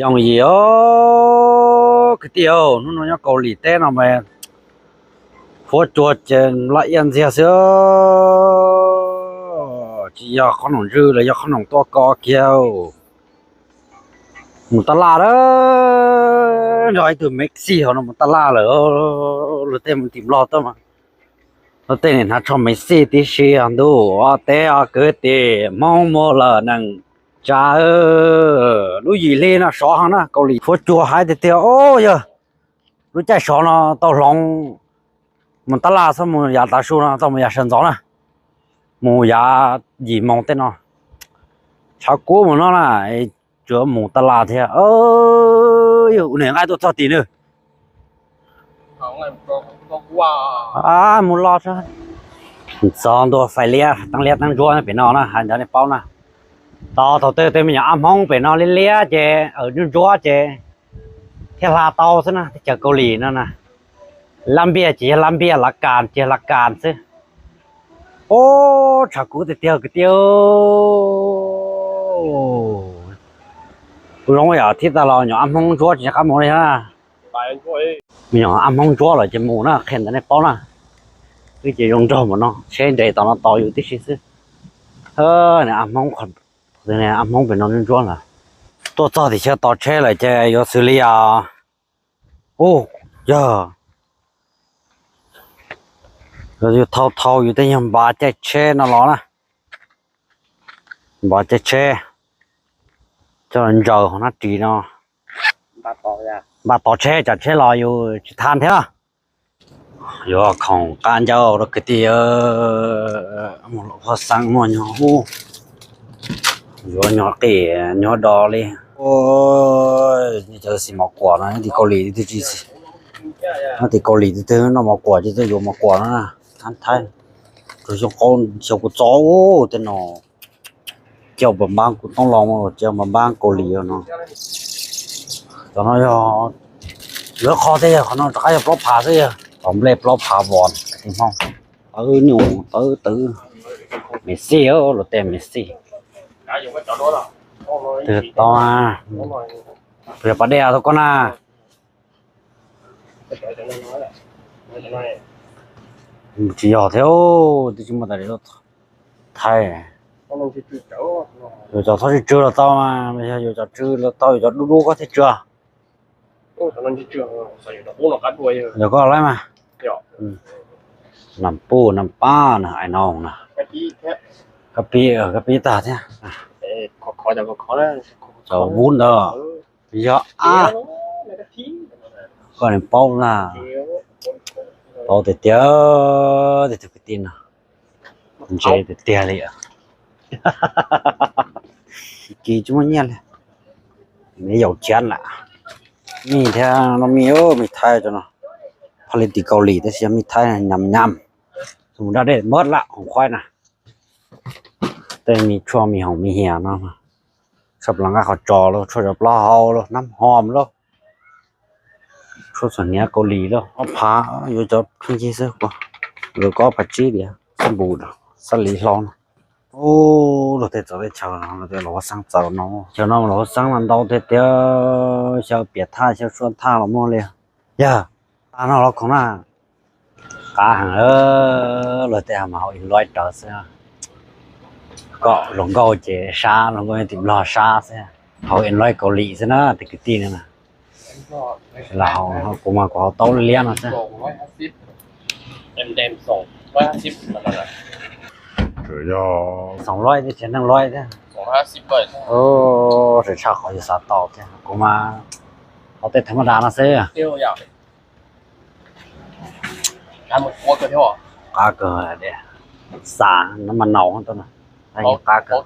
Yooj yim os kwv tij, hnub no nyob Kaus Lim teb no mas huab cua ces laj iaj ntxiag xwb. Tsis yog qhob noom ntswg los yog qhob noom tuaj ko kiag. Mus tab laj lawm, nrog ib tug Messi hauv no mus tab laj lawm. Luag tej mus tim Nplog tuaj mas luag tej nim hnav tsho Messi tib si os ntuj, ob teb ob kwv tij Hmoob muaj lawm nees tsa. Lub yim hli no sov heev na, Kaus Lim huab cua haib tiag tiag. Yog lub caij sov no tau hloov mus tab laj, txhob mus yav tav su no, tau mus yav sawv ntxov na, mus yav yim moos tej no. Tshav kub mus no na, tsuas mus tab laj thiab. Yog ua niam nqaij tuaj txog tim nws mus los txog. Ntxov ntua fais liab teeb liab teeb ntsuab pem no na, hais ntawd nej paub na. Tos thaum twg tej me nyuam ab Hmoob pem no liab liab ces, ntsuab ntsuab ces thiaj hla tau xwb na, teb chaws Kaus Lim no na. Lab npiaj ces yog lab npiaj, lav kas ces yog lav kas xwb. Ub, tshav kub tiag tiag kwv tij. Kuv zoo yam thib tag los nyuam ab Hmoob ntsuab tsis nco qab mus li na. Me nyuam ab Hmoob ntsuab lawm ces mus na, qhia ntawd nej paub na. Wb ces zoo nraug mus no, tsheb nres tom no tos yus tib si xwb. Ab Hmoob, ab Hmoob pem no ntsuab ntsuab lawm. Tuaj txog tim chaw tos tsheb lawm ces yuav xws li os. Ub, yog yus thau thau yus tej nyuag npav caij tsheb no los na. Npav caij tsheb coj los ntsaws hauv hnab ris no, npav tos tsheb, tsam tsheb los yus tsis thaj thiab. Yuav khoom qab ncauj rau kwv tij, mus lawm Phob Xeeb muaj nyuag ub, yuav nyuag qis nyuag do li. Nej cov xis mos kuam no nyob tim Kaus Lim twg, nyob tim Kaus Lim twg twg noj mos kuam ces twb yuav mos kuam no na, thab thaib. Rau xyoo qaub xyoo kuv txob tej no, coj npam npab kuv toob loo, coj npam npab Kaus Lim no. Cov no yog lawv qhov thiab, yog qhov no rov qab yog plaub phav xwb, yog tom nplej plaub phav vos. Tawv nyuj tawv twm, Messi, luag tej Messi. Twg tau, yog pas dej tau koj na. Tsis yog thiab, twb tsis muaj tas li thaij. Yus cov txhob tsw tsw los tau, yog yus cov tsw los tau, yus cov dub dub koj thiaj tsw. Yog koj laib mas. Nam puj nam pab na, ai no na. Kab pib, kab pib tag thiab. Cov vub ntawd, yog ab, koj niam paub na. Paub tiag tiag, tej tug kwv tij no ntse tiag tiag li. Kis tsis muaj nyiaj li, me yaum khiav lawm. Mij thiab no, mij, mij thaij cov no, phaj li tim Kaus Lim tab sis yog mij thaij nyam nyam. Mus da dej mab lawm hoom khuaib na. Tej me tshuaj me hoom me hiam no, tshuaj plaub nqaj qhov tsos los, tshuaj cov plaub hau los, nab hom los, tshuaj txhuam hniav Kaus Lim los, ob phav, yuav cov pheej yig xwb, yuav koj ob phav tsib diam, xab npum, xab li hlo no. Ub, luag tej txawv teb chaws no, luag tej los Huab Xeeb txawv no, xyoo no los Huab Xeeb mas ntau tiag tiag, xyaw piam thaj xyaw sua thaj los muaj li. Yog, tag no los khoom na. Qab heev, luag tej mas haus ib loib rawv xwb. Kom hluas nkauj ces sab, hluas nkauj tim Nplog sab xwb. Haus ib loib Kaus Lim xwb na, tej kwv tij no na. Los kuv mas kuv haus taub liab no xwb. Xoom loib thiab, tsis neej loib thiab. Tseem tshaj qhov yus xav tau thiab, kuv mas haus tej thaum maj das no xwb. Qab kawg, xav no mas naus, qab kawg.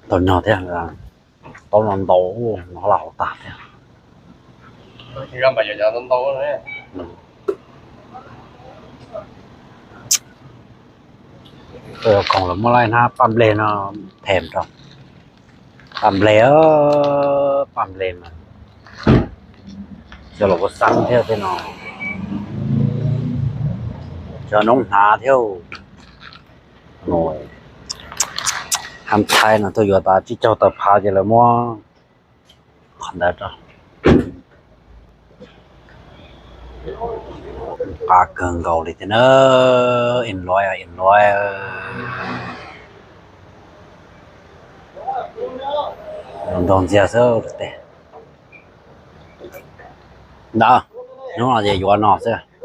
Tau nyog thiab, taub no ntau, no laj hauv tag thiab. Khoom los muaj laij hnab paj nplej no, them rau paj nplej, paj nplej mas cov los Huab Xeeb thiab tej no. Cov noob hnav thiab. Hab thaib no tuaj yuav tas tsib caug tawm phav ces lawv muab qhov ntawd rau. Qab kawg nkaus li thiab na. Enjoy, enjoy. Nrog ntxiag xwb tej. Ntawd, hnub no ces yuav no xwb.